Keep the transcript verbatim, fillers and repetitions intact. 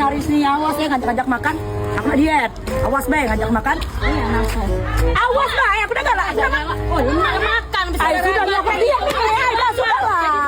Hari ini awas ya ngajak-ngajak makan. Aku nak diet. Awas be ngajak makan. Iya, nafsu. Awas be, aku dah galak. Aku dah galak. Oh, ini nak makan. Ayo sudah, aku nak diet. Ayo, dah, sudahlah.